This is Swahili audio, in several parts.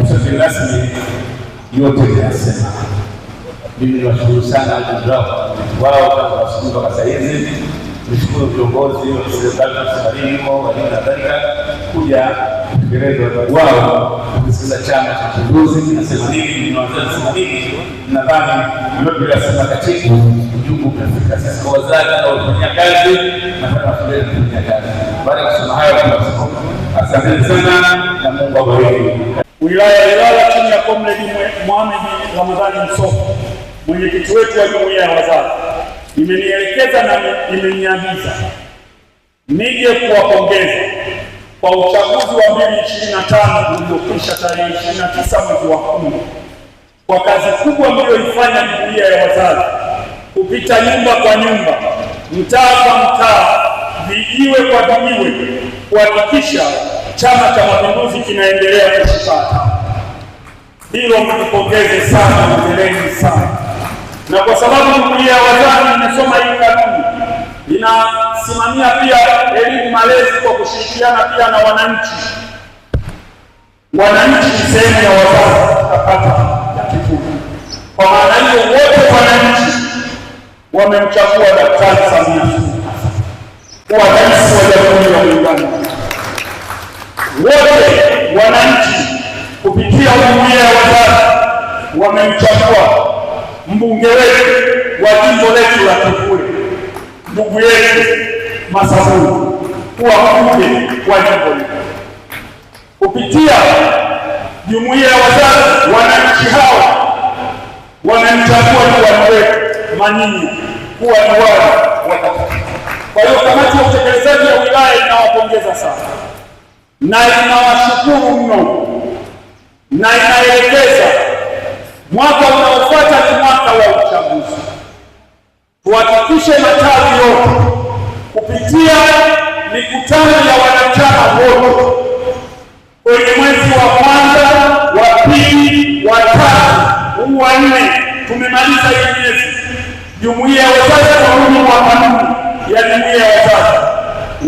Msafiri rasmi yote nimeyasema. Mimi niwashukuru sana wao tangu asubuhi mpaka saa hizi. Nishukuru viongozi wa serikali na serikalini walimu na kadhalika kuja kutekeleza wajibu wao, kusikiliza Chama cha Mapinduzi kinasema nini, nasema nini. Nadhani yote tuliyosema katibu, ujumbe umefika. Sisi kwa wazazi na kazi na kufanyia kazi. Baada ya kusema hayo, asanteni sana na Mungu awabariki. Wilaya ya Ilala chini ya Comrade Mohamed Ramadhani Msoko, mwenyekiti wetu wa jumuiya ya wazazi, imenielekeza na imeniagiza nije kuwapongeza kwa uchaguzi wa 2025 uliokwisha tarehe 29 mwezi wa 10 kwa kazi kubwa mliyoifanya jumuiya ya wazazi kupita nyumba kwa nyumba, mtaa kwa mtaa, vijiwe kwa vijiwe, kuhakikisha Chama cha Mapinduzi kinaendelea kushika hatamu. Hilo mtupongeze sana, hongereni sana. Na kwa sababu jumuiya ya wazazi imesoma hii kanuni, inasimamia pia elimu malezi kwa kushirikiana pia na wananchi. Wananchi ni sehemu ya wazazi katika kata ya Kivule. Kwa maana hiyo, wote wananchi wamemchagua Daktari Samia Suluhu Hassan kuwa rais wa Jamhuri ya Muungano. Wote wananchi kupitia jumuiya ya wazazi wamemchagua mbunge wetu wa jimbo letu la Kivule, ndugu yetu Masabuni, kuwa mbunge wa jimbo hili. Kupitia jumuiya ya wazazi, wananchi hao wamemchagua diwani wetu Manyinyi kuwa diwani wa kata. Kwa hiyo kamati ya utekelezaji ya wilaya inawapongeza sana na inawashukuru mno na inaelekeza mwaka unaofuata ni mwaka wa uchaguzi, tuhakikishe matawi yote kupitia mikutano ya wanachama wote kwenye mwezi wa kwanza, wa pili, wa tatu, huu wa nne, tumemaliza hii miezi. Jumuiya ya wazazi kwa mujibu wa kanuni ya jumuiya ya wazazi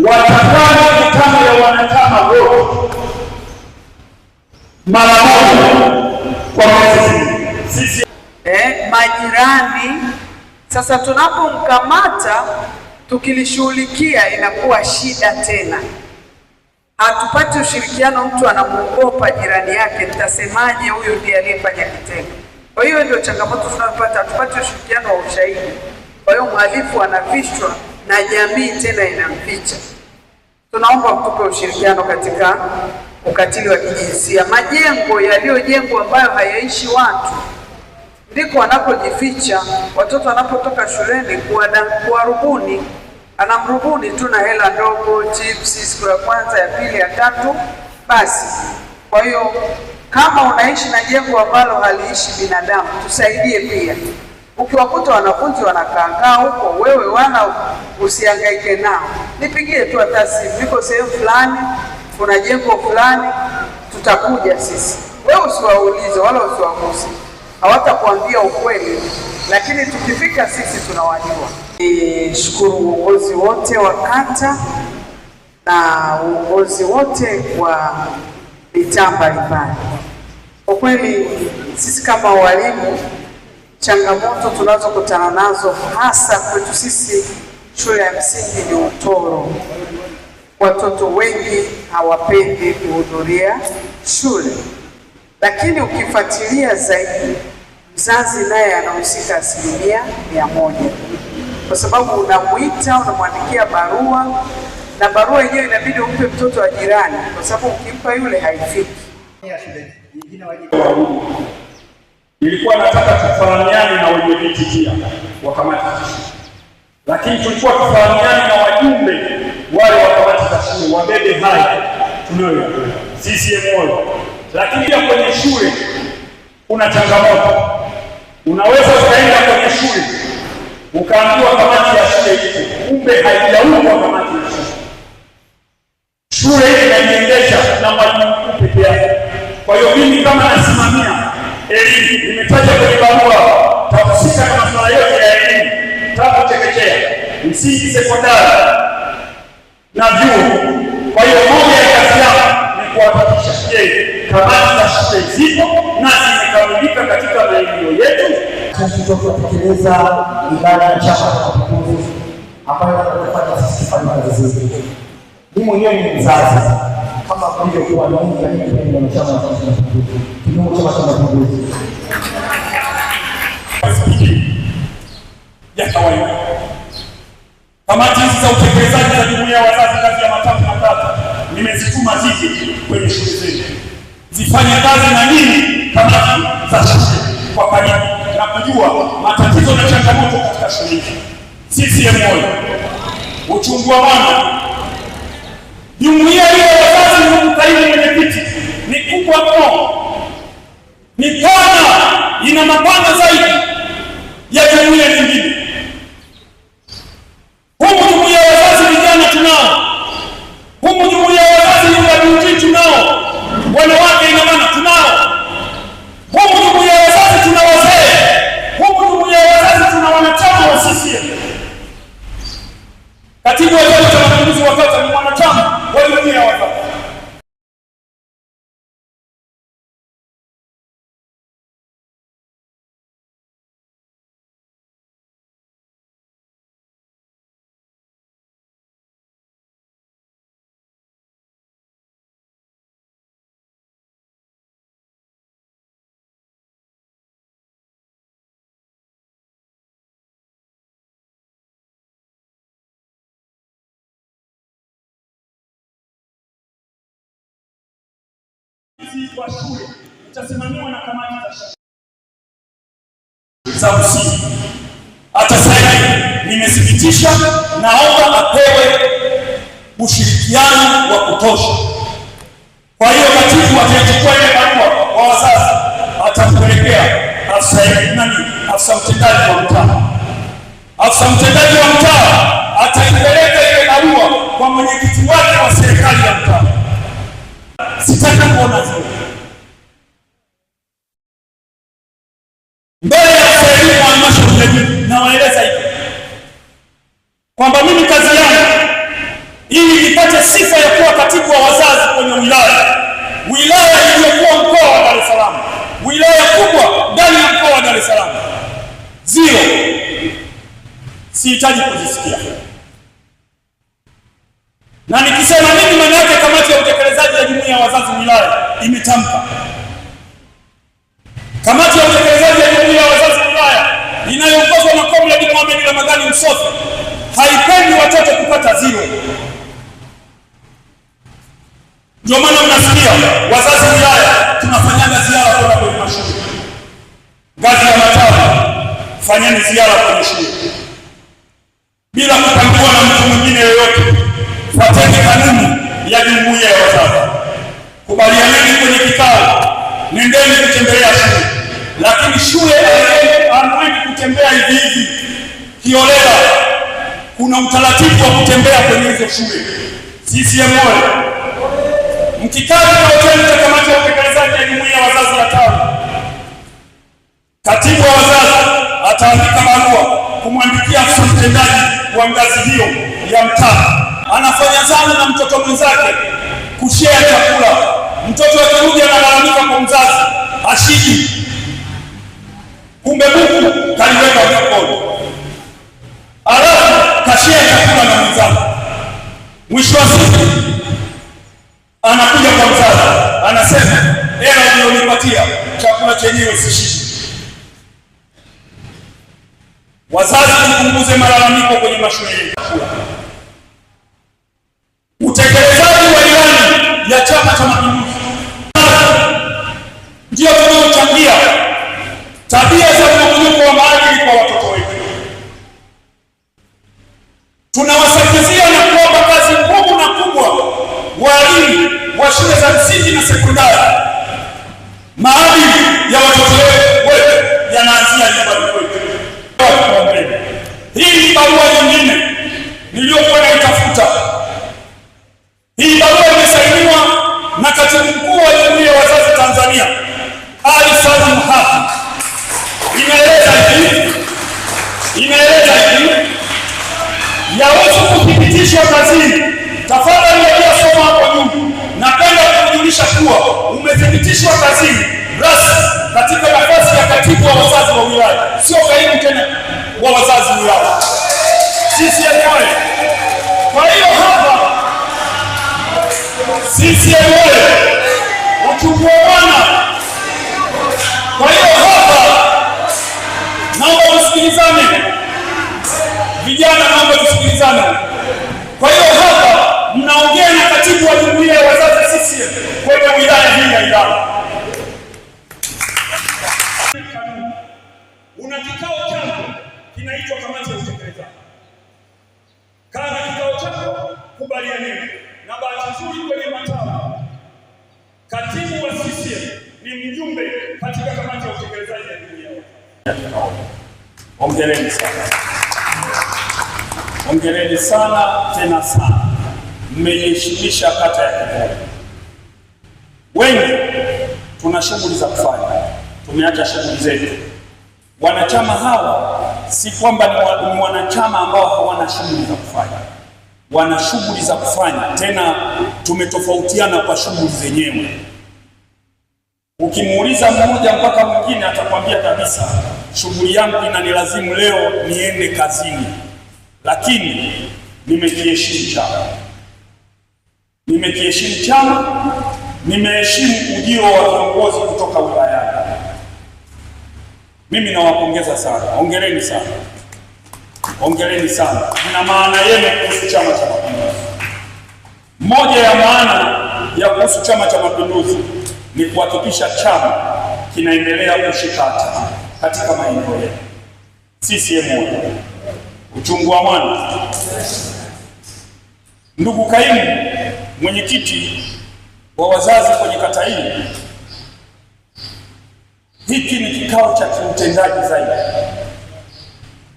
watakaa mikutano ya wanachama wote mara moja kwa mwezi. Sisi Majirani. Sasa tunapomkamata tukilishughulikia inakuwa shida tena, hatupati ushirikiano. Mtu anamuogopa jirani yake, nitasemaje huyu ndiye aliyefanya kitendo? Kwa hiyo ndio changamoto tunayopata, hatupati ushirikiano wa ushahidi. Kwa hiyo mhalifu anafishwa na jamii tena inamficha. Tunaomba mtupe ushirikiano katika ukatili wa kijinsia. Majengo yaliyojengwa ambayo hayaishi watu ndiko wanapojificha watoto wanapotoka shuleni, kuwarubuni. Anamrubuni tu na hela ndogo, chips, siku ya kwanza, ya pili, ya tatu, basi. Kwa hiyo kama unaishi na jengo ambalo haliishi binadamu, tusaidie pia. Ukiwakuta wanafunzi wanakaakaa huko, wewe wana usihangaike nao, nipigie tu hata simu, niko sehemu fulani, kuna jengo fulani, tutakuja sisi. Wewe usiwaulize wala usiwaguse, hawatakuambia ukweli, lakini tukifika sisi tunawajua. Nishukuru uongozi wote wa kata na uongozi wote wa mitaa mbalimbali. Kwa kweli sisi kama walimu, changamoto tunazokutana nazo hasa kwetu sisi shule ya msingi ni utoro. Watoto wengi hawapendi kuhudhuria shule, lakini ukifuatilia zaidi, mzazi naye anahusika 100%, kwa sababu unamwita, unamwandikia barua, na barua yenyewe inabidi umpe mtoto wa jirani, kwa sababu ukimpa yule haifiki. Nilikuwa nataka tufahamiane na wenye viti pia wa kamati za shule, lakini tulikuwa tufahamiane na wajumbe wale wa kamati za shule wabebe haya tunayoyatoa CCM oyee. Lakini pia kwenye shule kuna changamoto. Unaweza ukaenda kwenye shule ukaambiwa kamati ya shule ipo, kumbe haijaundwa kamati ya shule. Shule inaiendesha na mwalimu mkuu peke yake. Kwa hiyo mimi kama nasimamia elimu, nimetaja kwenye barua, tahusika na masuala yote ya elimu tangu chekechea, msingi, sekondari na vyuo. Kwa hiyo moja ya kazi yangu ni kuhakikisha, je, kamati za shule zipo na zimekamilika katika maeneo yetu? Sisi tunatekeleza ilani ya Chama cha Mapinduzi ambayo inatufanya sisi tufanye kazi zetu. Mimi mwenyewe ni mzazi kama mlivyokuwa ninyi, lakini pia ni mwanachama wa Chama cha Mapinduzi, kidumu Chama cha Mapinduzi. Ya kawaida. Kamati hizi za utekelezaji za jumuiya ya wazazi ngazi ya matawi na kata nimezituma zije kwenye shule zetu zifanye kazi na nyinyi kamati za shule kwa karibu na kujua matatizo na changamoto katika shule hizi. CCM oyee! Uchungu wa mwana. Jumuiya hiyo ya wazazi, ndugu kaimu mwenyekiti, ni kubwa mno, ni pana, ina mapana zaidi ya jumuiya nyingine. Humu jumuiya ya wazazi vijana tunao, humu jumuiya ya wazazi UWT tunao, wanawake ina maana tunao, humu jumuiya ya wazazi tuna wazee, humu jumuiya ya wazazi tuna wanachama wa CCM. Katibu wa Chama cha Mapinduzi wa kata ni mwanachama wa jumuiya ya wazazi. Wa shule utasimamiwa na kamati za shule za msingi. Hata sasa nimethibitisha, naomba apewe ushirikiano wa kutosha. Kwa hiyo katibu atachukua ile barua kwa wazazi, atampelekea afisa nani, afisa mtendaji wa mtaa. Afisa mtendaji wa mtaa ataipeleka ile barua kwa mwenyekiti wake wa serikali ya mtaa. Sitaki kuona zile mbele ya afisa elimu wa halmashauri ya jiji. Nawaeleza hivi kwamba mimi kazi yangu ili nipate sifa ya kuwa katibu wa wazazi kwenye wilaya, wilaya iliyokuwa mkoa wa Dar es Salaam, wilaya kubwa ndani ya mkoa wa Dar es Salaam, zero, sihitaji kuzisikia. Na nikisema mimi, maana yake kamati ya utekelezaji ya jumuiya ya wazazi wilaya imetamka. Kamati ya utekelezaji ya jumuiya ya wazazi wilaya inayoongozwa na Comrade Mohamed Ramadhani Msofe haipendi watoto kupata zero. Ndio maana mnasikia wazazi wilaya tunafanyaga ziara kwenda kwenye mashule, ngazi ya matawi, fanyeni ziara kwenye shule bila kupangiwa na mtu mwingine yoyote. Fuateni kanuni ya jumuiya ya wazazi, kubalianeni kwenye kikao, nendeni kutembelea shule, lakini shule hamwendi kutembea hivi hivi kiolela. Kuna utaratibu wa kutembea kwenye hizo shule. CCM oyee! Mkikaa kikao chenu cha kamati ya utekelezaji ya jumuiya ya wazazi ya tawi, katibu wa wazazi ataandika barua kumwandikia afisa mtendaji wa ngazi hiyo ya mtaa. Anafanya zana na mtoto mwenzake kushare chakula, mtoto akirudi analalamika kwa mzazi ashibi, kumbe buku kaliweka mfukoni, alafu kashare chakula na mwenzake. Mwisho wa siku anakuja kwa mzazi anasema, hela uliyonipatia chakula chenyewe sishibi. Wazazi, tupunguze malalamiko kwenye mashule yetu. Utekelezaji wa ilani ya Chama cha Mapinduzi ndio tunaochangia tabia za mmomonyoko wa maadili kwa watoto wetu. Tunawasakizia na kuomba kazi ngumu na kubwa walimu wa shule za msingi na sekondari. Maadili ya watoto wetu yanaanzia nyumbani kwetu. Hii ni barua nyingine niliyokuwa naitafuta. Hii barua imesainiwa na katibu mkuu wa Jumuiya ya Wazazi Tanzania Ali Salim Hafi. Inaeleza hivi, yahusu kuthibitishwa kazini. Tafadhali aliyosoma hapo juu, napenda kukujulisha Nimethibitishwa kazini rasmi katika nafasi ya katibu wa wazazi wa wilaya, sio kaimu tena wa wazazi wilaya. CCM oye! Kwa hiyo hapa CCM oye! Uchungu wa mwana. Kwa hiyo hapa naomba tusikilizane, vijana, naomba tusikilizane. Kwa hiyo hapa mnaongea na katibu wa jumuiya ya wazazi CCM kwenye wilaya hii ya Ilala. Una kikao chako kinaitwa kamati ya utekelezaji. Kaa na kikao chako, kubalianeni. Na bahati nzuri kwenye matawi, katibu wa CCM ni mjumbe katika kamati ya utekelezaji ya jumuiya ya wazazi. Hongereni sana, hongereni sana tena sana, mmeiheshimisha kata ya Kivule. Wengi tuna shughuli za kufanya, tumeacha shughuli zetu. Wanachama hawa si kwamba ni wanachama ambao hawana shughuli za kufanya, wana shughuli za kufanya, tena tumetofautiana kwa shughuli zenyewe. Ukimuuliza mmoja mpaka mwingine atakwambia kabisa, shughuli yangu inanilazimu leo niende kazini, lakini nimekiheshimu chama, nimekiheshimu chama, nimeheshimu ujio wa viongozi kutoka wilayani. Mimi nawapongeza sana, hongereni sana, hongereni sana. Mna maana yenu kuhusu Chama cha Mapinduzi. Moja ya maana ya kuhusu Chama cha Mapinduzi ni kuhakikisha chama kinaendelea kushika hatamu katika maeneo yetu. CCM oyee! Uchungu wa mwana. Ndugu kaimu mwenyekiti wa wazazi kwenye kata hii, hiki ni kikao cha kiutendaji zaidi,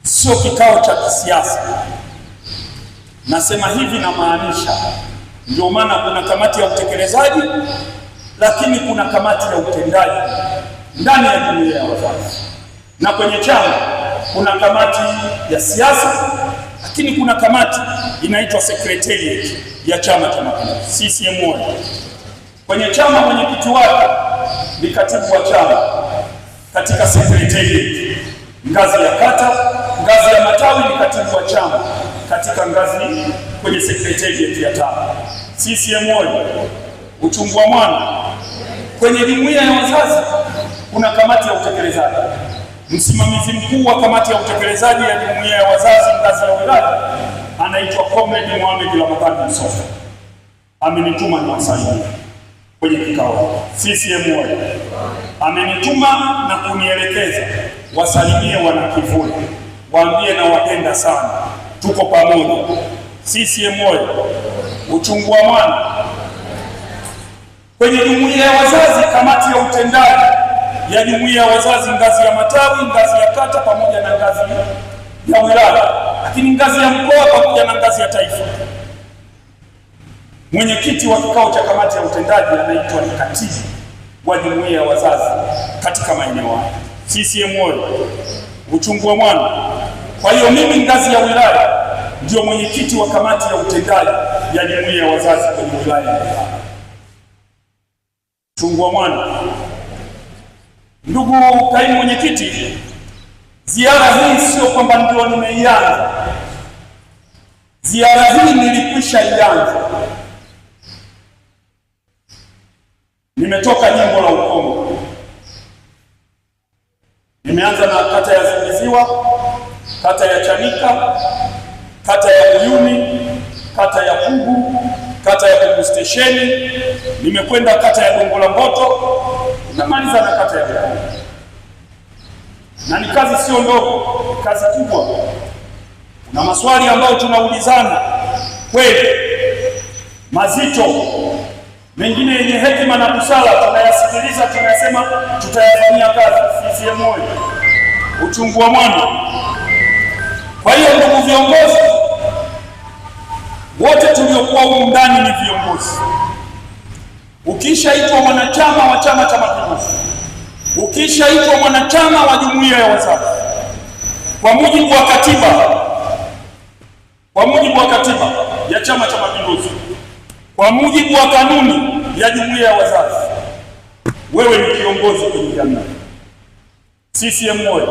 sio kikao cha kisiasa. Nasema hivi namaanisha, ndio maana kuna kamati ya utekelezaji, lakini kuna kamati ya utendaji ndani ya jumuiya ya wazazi, na kwenye chama kuna kamati ya siasa, lakini kuna kamati inaitwa secretariat ya Chama cha Mapinduzi, CCM oyee. Kwenye chama mwenyekiti wake ni katibu wa chama katika secretariat, ngazi ya kata, ngazi ya matawi ni katibu wa chama katika ngazi kwenye secretariat ya tawi. CCM oyee! Uchungu wa mwana. Kwenye jumuiya ya wazazi kuna kamati ya utekelezaji. Msimamizi mkuu wa kamati ya utekelezaji ya jumuiya ya wazazi ngazi ya wilaya anaitwa Comrade Mohamed Ramadhani Msofa, amenituma niwasalimie kwenye kikao. CCM oyee! Amenituma na kunielekeza wasalimie Wanakivule, waambie na wapenda sana, tuko pamoja. CCM oyee! Uchungu wa mwana. Kwenye jumuiya ya wazazi, kamati ya utendaji ya jumuiya ya wazazi ngazi ya matawi, ngazi ya kata pamoja na ngazi ya wilaya, lakini ngazi ya mkoa pamoja na ngazi ya taifa. Mwenyekiti wa kikao cha kamati ya utendaji anaitwa ni katibu wa jumuiya ya wazazi katika maeneo hayo. CCM oyee! Uchungu wa mwana. Kwa hiyo mimi ngazi ya wilaya ndio mwenyekiti wa kamati ya utendaji ya jumuiya ya wazazi kwenye wilaya ya Ilala. Uchungu wa mwana. Ndugu kaimu mwenyekiti, ziara hii sio kwamba ndio nimeianza. Ziara hii nilikwisha ianza. Nimetoka jimbo la Ukonga, nimeanza na kata ya Zingiziwa, kata ya Chanika, kata ya Uyuni, kata ya Pugu, kata ya Pugu Stesheni, nimekwenda kata ya Gongo la Mboto, nimemaliza na kata ya Ukonga. Na ni kazi sio ndogo, kazi kubwa. Kuna maswali ambayo tunaulizana kweli mazito, mengine yenye hekima na busara, tunayasikiliza, tunayasema, tutayafanyia kazi. CCM oyee! Uchungu wa mwana. Kwa hiyo ndugu viongozi wote tuliokuwa humu ndani ni viongozi. Ukishaitwa mwanachama wa Chama cha Mapinduzi, ukishaitwa mwanachama wa jumuiya ya wazazi, kwa mujibu wa katiba, kwa mujibu wa katiba ya Chama cha Mapinduzi, kwa mujibu wa kanuni ya jumuiya ya wazazi, Wewe ni kiongozi kwenye jamii. CCM oyee!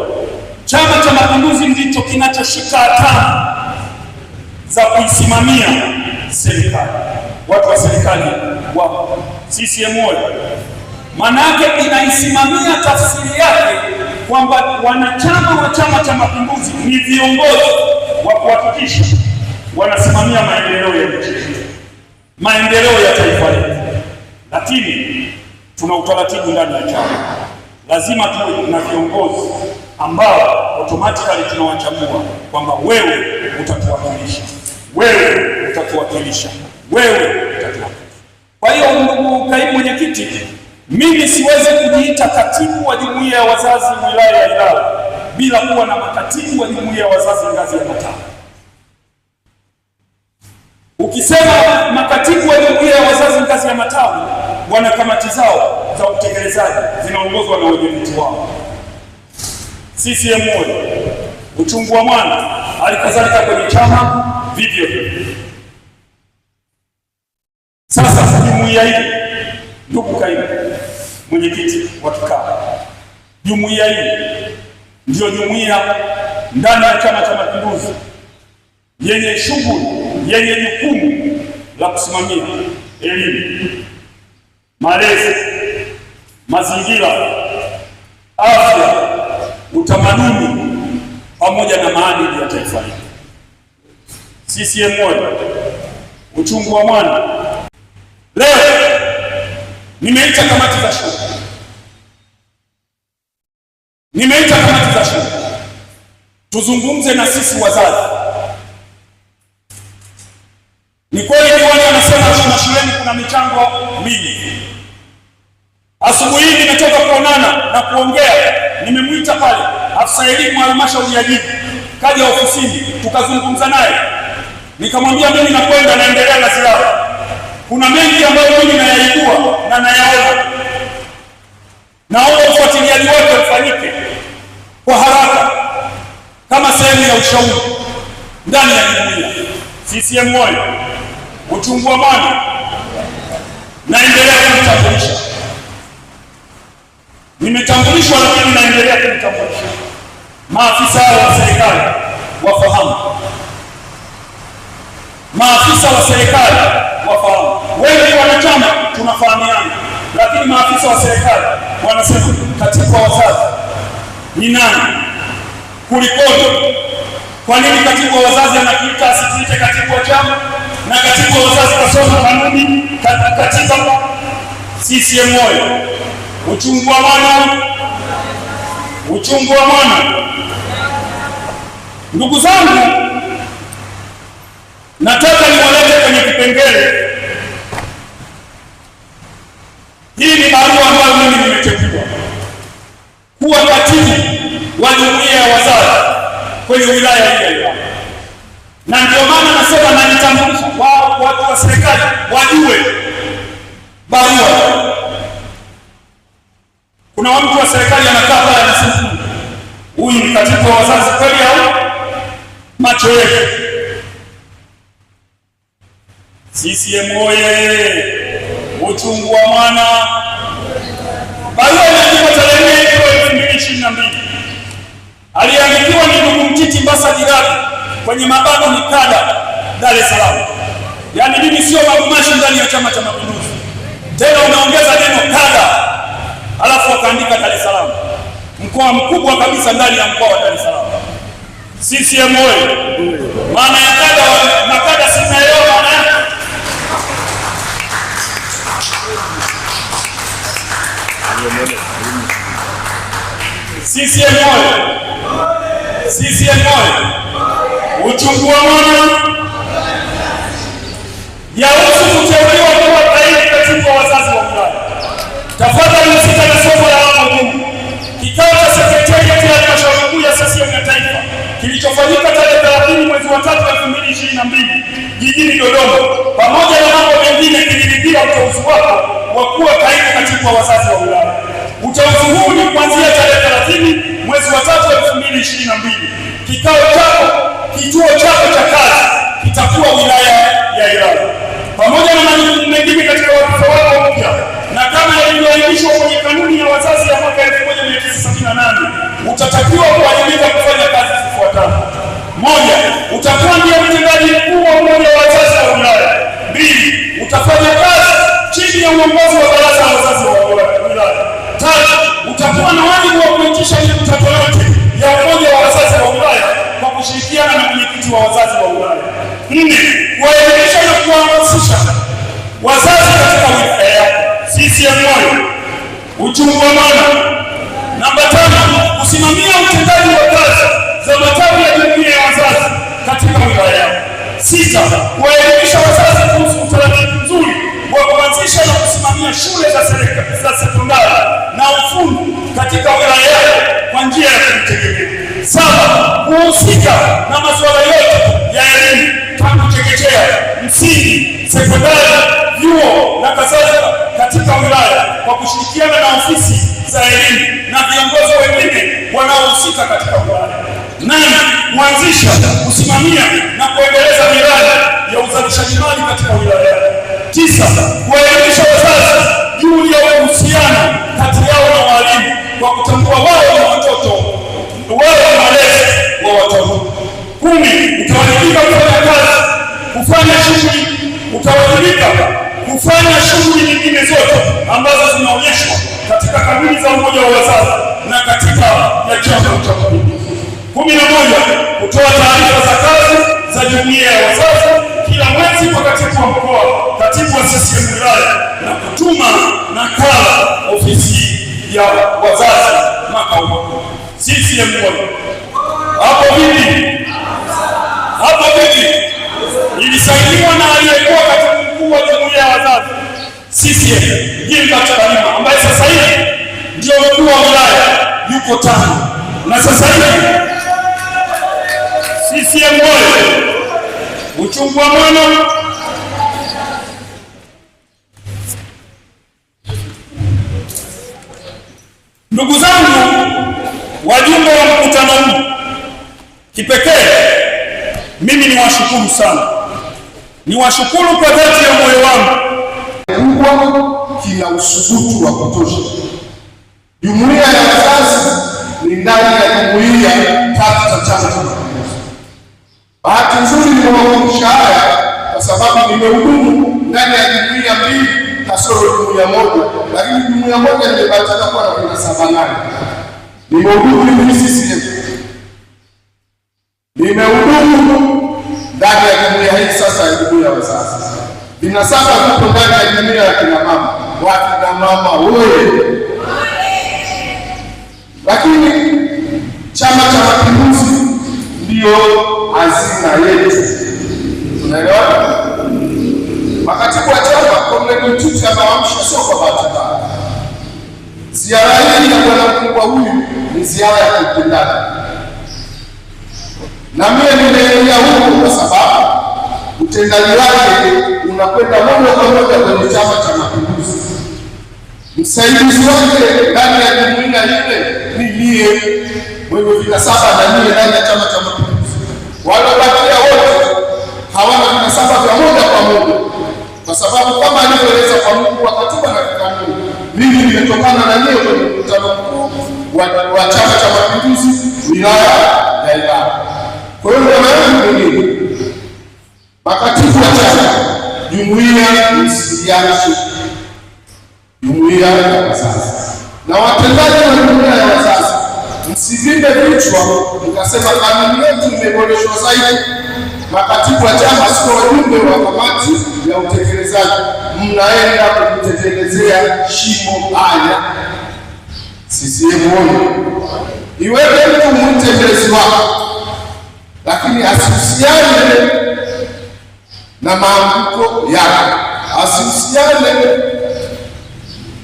Chama cha Mapinduzi ndicho kinachoshika hatamu za kuisimamia serikali. Watu wa serikali wapo. CCM oyee! Maana yake inaisimamia, tafsiri yake kwamba wanachama wa Chama cha Mapinduzi ni viongozi wa kuhakikisha wanasimamia maendeleo ya nchi, maendeleo ya taifa letu. Lakini tuna utaratibu ndani ya chama, lazima tuwe na viongozi ambao automatically tunawachagua kwamba wewe utatuwakilisha, wewe utatuwakilisha, wewe utatuwakilisha. Kwa hiyo, ndugu kaimu mwenyekiti, mimi siwezi kujiita katibu wa jumuiya ya wazazi wilaya ya Ilala bila kuwa na makatibu wa jumuiya ya wazazi ngazi ya matawi. Ukisema makatibu wa jumuiya ya wazazi ngazi ya matawi, wana kamati zao za utekelezaji zinaongozwa na wenyeviti wao. CCM oyee! Uchungu wa mwana, halikadhalika kwenye chama vivyo hivyo. Sasa jumuiya hii, ndugu kaimu mwenyekiti wa kikao, jumuiya hii ndiyo jumuiya ndani ya Chama cha Mapinduzi yenye shughuli, yenye jukumu la kusimamia elimu, malezi, mazingira, afya, utamaduni pamoja na maadili ya taifa hili. CCM oyee! Uchungu wa mwana. Leo nimeita kamati za shule, nimeita kamati za shule tuzungumze na sisi wazazi. Ni kweli diwani anasema mashuleni kuna michango mingi. Asubuhi hii nimetoka kuonana na kuongea, nimemwita pale afisa elimu halmashauri ya jiji, kaja ofisini tukazungumza naye, nikamwambia mimi nakwenda naendelea na ziara, kuna mengi ambayo mimi nayaibua na nayaona, naomba ufuatiliaji wake ufanyike kwa haraka kama sehemu ya ushauri ndani ya jumuiya. CCM oyee! Uchungu wa mwana, naendelea kumtambulisha. Nimetambulishwa, lakini naendelea kumtambulisha. Maafisa wa serikali wafahamu, maafisa wa serikali wafahamu. Wengi wanachama tunafahamiana, lakini maafisa wa serikali wanasema katibu wa wazazi ni nani? Kulikoni? Kwa nini katibu wa wazazi anakiita asituite katibu wa chama? Na katibu wa wazazi kasoma kanuni, katiba. CCM oyee! Uchungu wa mwana, uchungu wa mwana. Ndugu zangu, nataka niwalete kwenye kipengele. Hii ni barua ambayo mimi nimeteuliwa kuwa katibu wa jumuiya ya wazazi kwenye wilaya hii ya Ilala, na ndio maana nasema nanitambulisha wao, watu wa serikali wajue barua. Kuna mtu wa serikali anakaa pale anasema huyu ni katibu wa wazazi kweli au macho yetu? CCM oye! Uchungu wa mwana. Barua imeandikwa tarehe 4 Aprili 2022. Aliandikiwa ni ndugu Mtiti Mbasa Jirabi, kwenye mabano ni kada, Dar es Salaam. Yaani mimi sio magumashi ndani ya Chama cha Mapinduzi, tena unaongeza neno kada, alafu wakaandika Dar es Salaam, mkoa mkubwa kabisa ndani ya mkoa wa Dar es Salaam. CCM oye! Maana ya kada, makada si mnaelewa maana yake? CCM oye! CCM oye! Uchungu wa mwana yahusu kuteuliwa kuwa kaimu katibu wa wazazi wa wilaya. Tafadhali husika na somo la hapo juu. Kikao cha sekretarieti ya halmashauri kuu ya CCM ya taifa kilichofanyika tarehe 30 mwezi wa 3 2022 jijini Dodoma, pamoja na mambo mengine, kiliridhia uteuzi wako wa kuwa kaimu katibu wa wazazi wa wilaya. Uteuzi huu ni kuanzia tarehe 30 mwezi wa 3 2022. Kikao chako, kituo chako cha kazi kitakuwa wilaya ya Ilala, pamoja na majukumu mengine katika wadhifa wako mpya, na kama ilivyoainishwa kwenye kanuni Uchungu wa mwana. Namba 5, kusimamia utendaji wa kazi za matawi ya jumuiya ya wazazi katika wilaya yao. 6, kuwaelimisha wazazi kuhusu utaratibu mzuri wa kuanzisha na kusimamia shule za serikali za sekondari na ufundi katika wilaya yao kwa njia ya kujitegemea. 7, kuhusika na masuala yote ya elimu tangu chekechea, msingi, sekondari, vyuo na kadhalika katika wilaya kwa kushirikiana na ofisi za elimu na viongozi wengine wanaohusika katika wilaya. 8, kuanzisha, kusimamia na kuendeleza miradi ya uzalishaji mali katika wilaya. 9, kuwaelimisha wazazi juu ya uhusiano kati yao na walimu kwa kutambua wao ni watoto, wao ni walezi wa watoto. 10, utawajibika kufanya kazi, kufanya shughuli, utawajibika kufanya shughuli nyingine zote ambazo zinaonyeshwa katika kanuni za umoja wa wazazi na katiba ya Chama cha Mapinduzi. 11, kutoa taarifa za kazi za jumuiya ya wazazi kila mwezi kwa katibu wa mkoa, katibu wa CCM wilaya na kutuma nakala ofisi ya wazazi makao makuu. CCM oyee! Hapo vipi? Hapo vipi? Ilisainiwa na aliyekuwa katibu mkuu wa jumuiya ya wazazi CCM Gilbert Kalima, ambaye sasa hivi ndio mkuu wa wilaya yuko Tanga, na sasa hivi CCM oyee! Uchungu wa mwana. Ndugu zangu wajumbe wa mkutano huu, kipekee mimi niwashukuru sana, niwashukuru kwa dhati ya moyo wangu. Kubwa kina usubutu wa kutosha. Jumuiya ya wazazi ni ndani ya jumuiya tatu za Chama cha Mapinduzi. Bahati nzuri nimewakumbusha haya kwa sababu nimehudumu ndani ya jumuiya mbili kasoro jumuiya moja, lakini jumuiya moja nimebahatika kuwa na vinasaba nayo. Nimehudumu mimi CCM, nimehudumu ndani ya jumuiya hii sasa ya jumuiya ya wazazi. Vinasaba vipo ndani ya jumuiya ya kina mama, wakina mama oye! Lakini Chama cha Mapinduzi ndio hazina yetu, tunaelewana? Makatibu wa chama Comrade Mtiti ameamsha, sio kwa bahati mbaya. Ziara hii ya bwana mkubwa huyu ni ziara ya kiutendaji, na mimi nimeingia huko kwa sababu utendaji wake unakwenda moja kwa moja kwenye Chama cha Mapinduzi. Msaidizi wake ndani ya jumuiya ile ni mie mwenye vinasaba na mie ndani ya Chama cha Mapinduzi. Waliobakia wote hawana vinasaba vya moja kwa moja, kwa sababu kama alivyoeleza kwa mujibu wa katiba na kanuni, mimi nimetokana na nyie kwenye mkutano mkuu wa Chama cha Mapinduzi wilaya ya Ilala. Kwa hiyo maana yangu ni nini? Makatibu wa chama, jumuiya msiache jumuiya ya wazazi na watendaji wa jumuiya ya wazazi, msivimbe vichwa mkasema kanuni yetu imeboreshwa zaidi. Makatibu wa chama sio wajumbe wa kamati ya utekelezaji, mnaenda kujitekelezea shimo haya. CCM oyee! Iwewe mtu mwite wako, lakini asihusiane na maanguko yako, asihusiane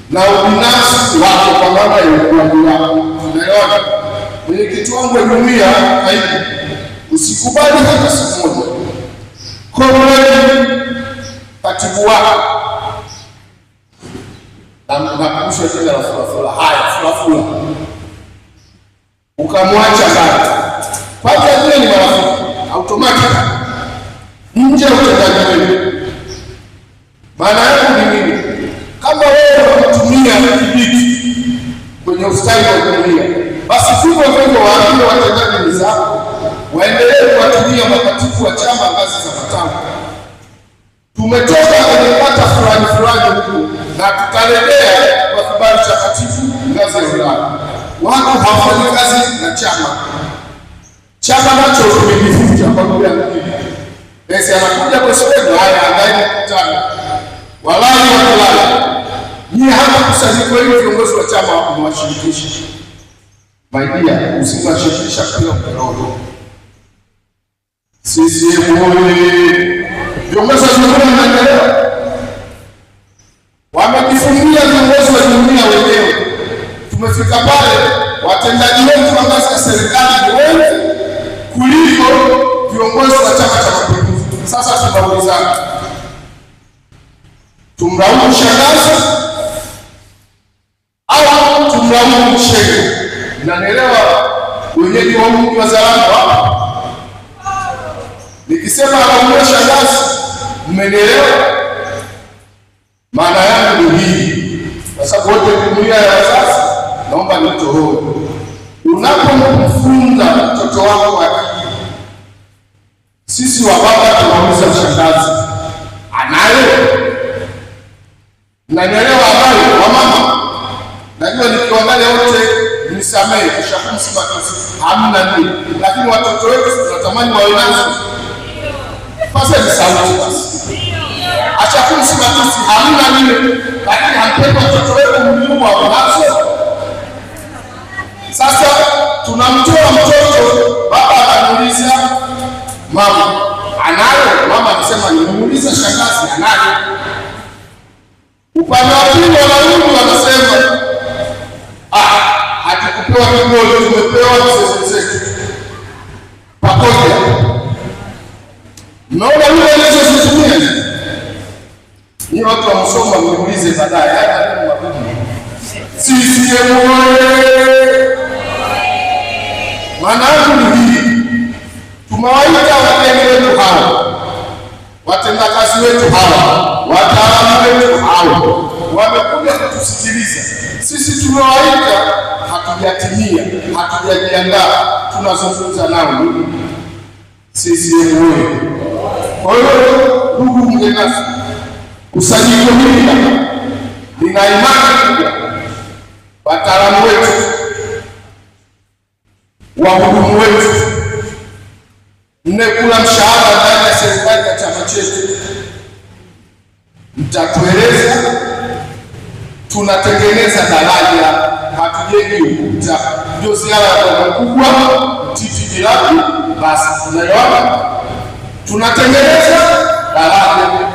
na ubinafsi wako, kwa maana ya ukuaji wako. Unaelewa? Mwenyekiti wangu wa jumuiya, kaimu, usikubali hata siku moja komredi katibu wako nakumbusha jina la Fulafula, haya Fulafula, ukamwacha ndani. Kwanza vile ni marafiki automatic nje ya utendaji wenu. Maana yangu ni nini? Kama wewe unatumia kibiti kwenye ustawi wa jumuiya, basi vivyo hivyo waambie watendaji wenzako waendelee kuwatumia makatibu wa chama ngazi za matawi. Tumetoka kwenye kata fulani fulani huku na tutarejea kwa kibali cha katibu ngazi ya wilaya. Watu hawafanyi kazi na chama, chama nacho kimejificha kwa lugha nyingine. Pesa anakuja kwa sababu haya andaye mkutano, walai wakulala nyie hata kusanyiko hili viongozi wa chama wamewashirikisha. My dear, usingewashirikisha pia mkerogo. CCM oyee! Viongozi wa jumuiya wanaendelea, wamejifungia viongozi wa jumuiya wenyewe. Tumefika pale, watendaji wetu wa ngazi ya serikali ni wengi kuliko viongozi wa Chama cha Mapinduzi. Sasa tunaulizana, tumlaumu shangazi au tumlaumu mshenga? Mnanielewa wenyeji wa mji wa Zalamo hapa? Nikisema alaumiwe shangazi, mmenielewa? Maana yangu ni hii, kwa sababu wote jumuiya ya wazazi, naomba nitohoe. Unapomfunza mtoto wako akili, sisi wa baba tunauliza shangazi, anayo? Mnanielewa? Anayo wamama? Najua nikiangalia wote mnisamehe, kushakumsi matusi hamna nini, lakini watoto wetu tunatamani wawe nazo. Paseni sauti basi. Achakumsi matusi hamna nini, lakini hampendi watoto wetu mliumwa nazo. Sasa tunamtoa mtoto, baba anamuuliza mama anayo? Mama anasema nimuuliza shangazi anayo. Upande wa pili wanarudi wanasema ah, hatukupewa kigoli, tumepewa kizezezetu pamoja. Mnaona lugha ilizozitumia ni watu wa Musoma, mniulize baadaye. Haya maneno magumu. CCM oyee! Maana yangu ni hii, tumewaita wageni wetu hawa, watendakazi wetu hawa, wataalamu wetu hawa, wamekuja kutusikiliza. Sisi tumewaita, hatujatimia, hatujajiandaa, tunazungumza nao. CCM oyee! Kwa hiyo ndugu mgeni rasmi, kusanyiko hili lina imani kubwa, wataalamu wetu, wahudumu wetu, mnekula mshahara ndani ya serikali ya chama chetu, mtatueleza. Tunatengeneza daraja, hatujengi ukuta. Ndio ziara ya bwana mkubwa Mtiti Jilaku. Basi tunaelewana, tunatengeneza daraja,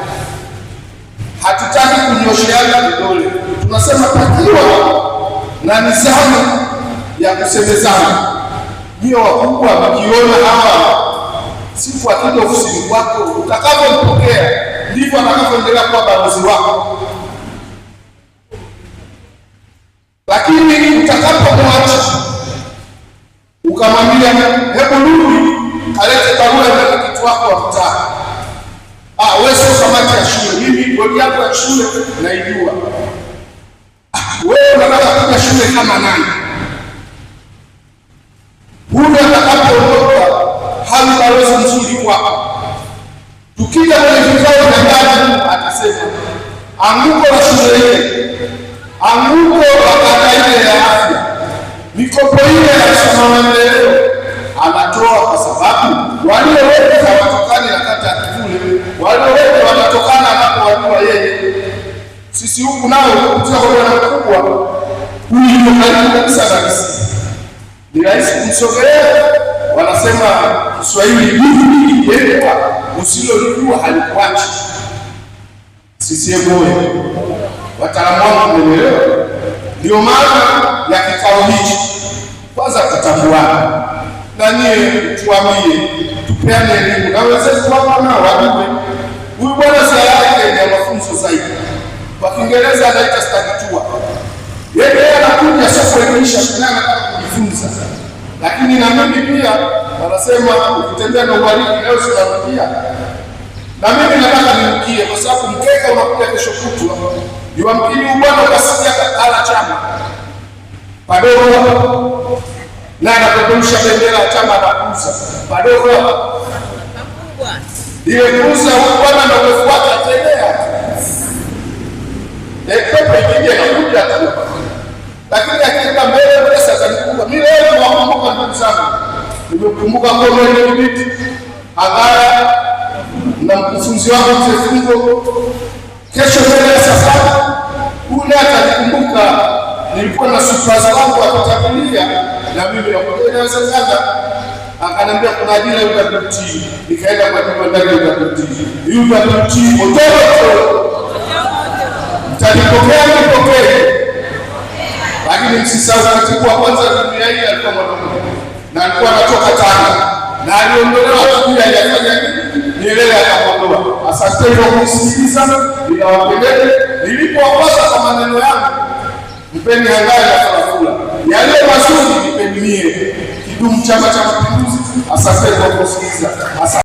hatutaki kunyosheana vidole. Tunasema pakiwa na nidhamu ya kusemezana. Nyie wakubwa mkiona hawa siku akija ofisini kwako, utakavyompokea ndivyo atakavyoendelea kuwa balozi wako, lakini utakapomwacha ukamwambia hebu rudi kalete barua ya mwenyekiti wako wa mtaa, ah, wewe sio kamati ya shule, mimi bodi yako ya shule naijua. Wewe unataka kuja shule kama nani? Huyu atakapoondoka hali balozi mzuri kwako. Tukija kwenye vikao vya ndani, atasema anguko la shule ile, anguko la kata ile ya afya, mikopo ile ya maendeleo anatoa, kwa sababu walio wengi hawatokani na kata ya Kivule, walio wengi wanatokana anapowajua yeye. Sisi huku nao kupitia kwa bwana mkubwa huyu ndio karibu kabisa na sisi, ni rahisi kumsogelea. Wanasema Kiswahili, jivu likiendwa usilolijua halikuachi. CCM oyee! Wataalamu wangu mmenielewa? Ndio maana ya kikao hichi, kwanza tutambuane na nyie tuambie, tupeane elimu na wenzetu hapa nao wajue. Huyu bwana ziara yake ni ya mafunzo zaidi, kwa Kiingereza anaita study tour. Yeye anakuja sio kuelimisha, anataka kujifunza. Lakini na mimi pia wanasema ukitembea na ubaridi leo sitarudia. Na mimi nataka nirukie, kwa sababu mkeka unakuja kesho kutwa. Yamkini huyu bwana ukasikia kala chama padogo, na anapeperusha bendera ya chama anakuza padogo, ile kuuza huyu bwana ndio umefuata atendea pepo ikija inakuja tu, lakini akienda mbele pesa atanikubwa. Mimi leo niwakumbuka ndugu zangu, nimekumbuka Comrade Kibiti Agara na mkufunzi wangu Mzee Fungo. Kesho mbele ya safari huyu naye atanikumbuka. Nakumbuka nilikuwa na surprise wangu akatangulia na mimi nakwambia inawezekana. Akaniambia kuna ajira UWT, nikaenda kwa ajili ndani ya UWT. UWT moto, mtanipokea nipokee, lakini msisahau katibu wa kwanza dunia hii alikuwa mwanaume na alikuwa anatoka Tanga na aliondolewa kabla hajafanya nini, Nyerere akamwondoa. Asanteni kwa kunisikiliza, ninawapendeni. Nilipowapasa kwa maneno yangu, mpeni hangayo na farafula, yaliyo mazuri nipeni mie. Kidumu Chama cha Mapinduzi! Asanteni kwa kusikiliza. Asante.